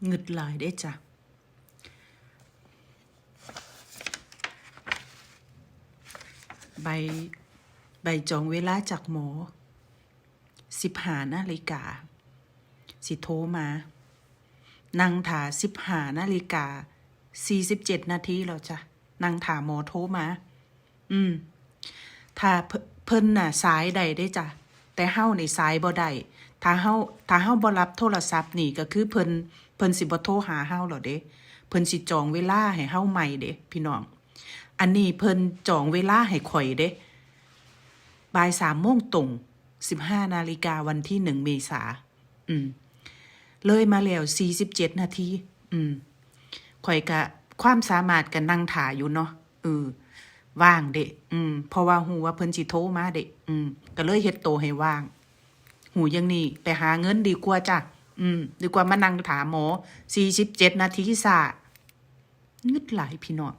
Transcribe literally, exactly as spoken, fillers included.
งึดหลายเด้จ้ะ ใบ ใบจองเวลาจากหมอ สิบห้านาฬิกา สิโทรมา นั่งถ่า สิบห้านาฬิกา สี่สิบเจ็ดนาทีแล้วจ้ะ นั่งถ่าหมอโทรมา อืม ถ้าเพิ่น เพิ่นน่ะสายได้เด้จ้ะ แต่เฮานี่สายบ่ได้ ถ้าเฮา ถ้าเฮาบ่รับโทรศัพท์นี่ก็คือเพิ่น เพิ่นสิบ่โทรหาเฮาแล้วเด้ เพิ่นสิจองเวลาให้เฮาใหม่เด้ พี่น้อง อันนี้เพิ่นจองเวลาให้ข่อยเด้ บ่ายสามโมงตรง สิบห้านาฬิกาวันที่หนึ่งเมษา อืม เลยมาแล้วสี่สิบเจ็ดนาที อืม ข่อยกะ ความสามารถกะนั่งถ่าอยู่เนาะ เออ ว่างเด้ อืม เพราะว่าฮู้ว่าเพิ่นสิโทรมาเด้ อืม ก็เลยเฮ็ดโตให้ว่าง ฮู้อย่างนี้ ไปหาเงินดีกว่าจ้ะ อืม ดีกว่ามานั่งถ่าหมอ สี่สิบเจ็ดนาทีซะ งึดหลายพี่น้อง